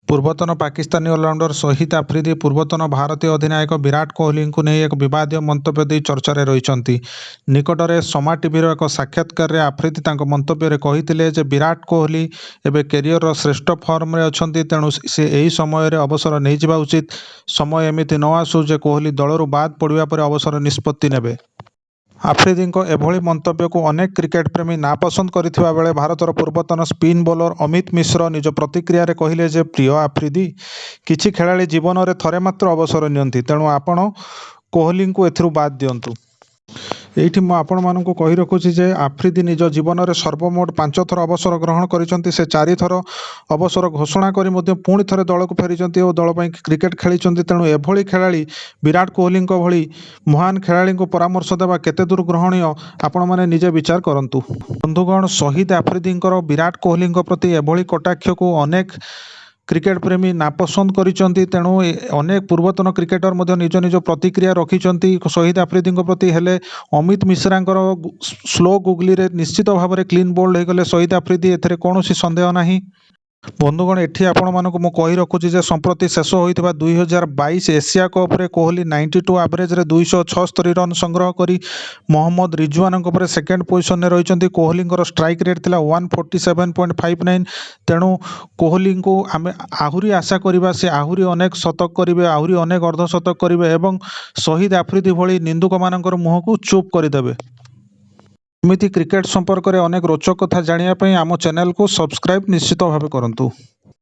ପୂର୍ବତନ ପାକିସ୍ତାନୀ ଅଲରାଉଣ୍ଡର ସହିଦ ଆଫ୍ରିଦି ପୂର୍ବତନ ଭାରତୀୟ ଅଧିନାୟକ ବିରାଟ କୋହଲିଙ୍କୁ ନେଇ ଏକ ବିବାଦୀୟ ମନ୍ତବ୍ୟ ଦେଇ ଚର୍ଚ୍ଚାରେ ରହିଛନ୍ତି। ନିକଟରେ ସମା ଟିଭିର ଏକ ସାକ୍ଷାତକାରରେ ଆଫ୍ରିଦି ତାଙ୍କ ମନ୍ତବ୍ୟରେ କହିଥିଲେ ଯେ ବିରାଟ କୋହଲି ଏବେ କ୍ୟାରିୟରର ଶ୍ରେଷ୍ଠ ଫର୍ମରେ ଅଛନ୍ତି, ତେଣୁ ସେ ଏହି ସମୟରେ ଅବସର ନେଇଯିବା ଉଚିତ। ସମୟ ଏମିତି ନ ଆସୁ ଯେ କୋହଲି ଦଳରୁ ବାଦ୍ ପଡ଼ିବା ପରେ ଅବସର ନିଷ୍ପତ୍ତି ନେବେ। ଆଫ୍ରିଦିଙ୍କ ଏଭଳି ମନ୍ତବ୍ୟକୁ ଅନେକ କ୍ରିକେଟ ପ୍ରେମୀ ନାପସନ୍ଦ କରିଥିବା ବେଳେ ଭାରତର ପୂର୍ବତନ ସ୍ପିନ୍ ବୋଲର ଅମିତ ମିଶ୍ର ନିଜ ପ୍ରତିକ୍ରିୟାରେ କହିଲେ ଯେ ପ୍ରିୟ ଆଫ୍ରିଦି, କିଛି ଖେଳାଳି ଜୀବନରେ ଥରେ ମାତ୍ର ଅବସର ନିଅନ୍ତି, ତେଣୁ ଆପଣ କୋହଲିଙ୍କୁ ଏଥିରୁ ବାଦ୍ ଦିଅନ୍ତୁ। ଏଇଠି ମୁଁ ଆପଣମାନଙ୍କୁ କହି ରଖୁଛି ଯେ ଆଫ୍ରିଦି ନିଜ ଜୀବନରେ ସର୍ବମୋଟ 5 ଥର ଅବସର ଗ୍ରହଣ କରିଛନ୍ତି। ସେ ଚାରିଥର ଅବସର ଘୋଷଣା କରି ମଧ୍ୟ ପୁଣି ଥରେ ଦଳକୁ ଫେରିଛନ୍ତି ଓ ଦଳ ପାଇଁ କ୍ରିକେଟ ଖେଳିଛନ୍ତି। ତେଣୁ ଏଭଳି ଖେଳାଳି ବିରାଟ କୋହଲିଙ୍କ ଭଳି ମହାନ ଖେଳାଳିଙ୍କୁ ପରାମର୍ଶ ଦେବା କେତେ ଦୂର ଗ୍ରହଣୀୟ, ଆପଣମାନେ ନିଜେ ବିଚାର କରନ୍ତୁ। ବନ୍ଧୁଗଣ, ସହିଦ ଆଫ୍ରିଦିଙ୍କର ବିରାଟ କୋହଲିଙ୍କ ପ୍ରତି ଏଭଳି କଟାକ୍ଷକୁ ଅନେକ କ୍ରିକେଟ ପ୍ରେମୀ ନାପସନ୍ଦ କରିଛନ୍ତି। ତେଣୁ ଅନେକ ପୂର୍ବତନ କ୍ରିକେଟର ମଧ୍ୟ ନିଜ ନିଜ ପ୍ରତିକ୍ରିୟା ରଖିଛନ୍ତି ସହିଦ ଆଫ୍ରିଦିଙ୍କ ପ୍ରତି। ହେଲେ ଅମିତ ମିଶ୍ରାଙ୍କର ସ୍ଲୋ ଗୁଗଲିରେ ନିଶ୍ଚିତ ଭାବରେ କ୍ଲିନ୍ ବୋଲ୍ଡ ହୋଇଗଲେ ସହିଦ ଆଫ୍ରିଦି, ଏଥିରେ କୌଣସି ସନ୍ଦେହ ନାହିଁ। ବନ୍ଧୁଗଣ, ଏଠି ଆପଣମାନଙ୍କୁ ମୁଁ କହି ରଖୁଛି ଯେ ସମ୍ପ୍ରତି ଶେଷ ହୋଇଥିବା 2022 ଏସିଆ କପ୍ରେ କୋହଲି 92 ଆଭରେଜରେ 276 ରନ୍ ସଂଗ୍ରହ କରି ମହମ୍ମଦ ରିଜୱାନଙ୍କ ପରେ ସେକେଣ୍ଡ ପୋଜିସନରେ ରହିଛନ୍ତି। କୋହଲିଙ୍କର ଷ୍ଟ୍ରାଇକ୍ ରେଟ୍ ଥିଲା 147.59। ତେଣୁ କୋହଲିଙ୍କୁ ଆମେ ଆହୁରି ଆଶା କରିବା, ସେ ଆହୁରି ଅନେକ ଶତକ କରିବେ, ଆହୁରି ଅନେକ ଅର୍ଦ୍ଧଶତକ କରିବେ ଏବଂ ସହିଦ ଆଫ୍ରିଦି ଭଳି ନିନ୍ଦୁକମାନଙ୍କର ମୁହଁକୁ ଚୁପ୍ କରିଦେବେ। ଏମିତି କ୍ରିକେଟ ସମ୍ପର୍କରେ ଅନେକ ରୋଚକ କଥା ଜାଣିବା ପାଇଁ ଆମ ଚ୍ୟାନେଲକୁ ସବସ୍କ୍ରାଇବ୍ ନିଶ୍ଚିତ ଭାବେ କରନ୍ତୁ।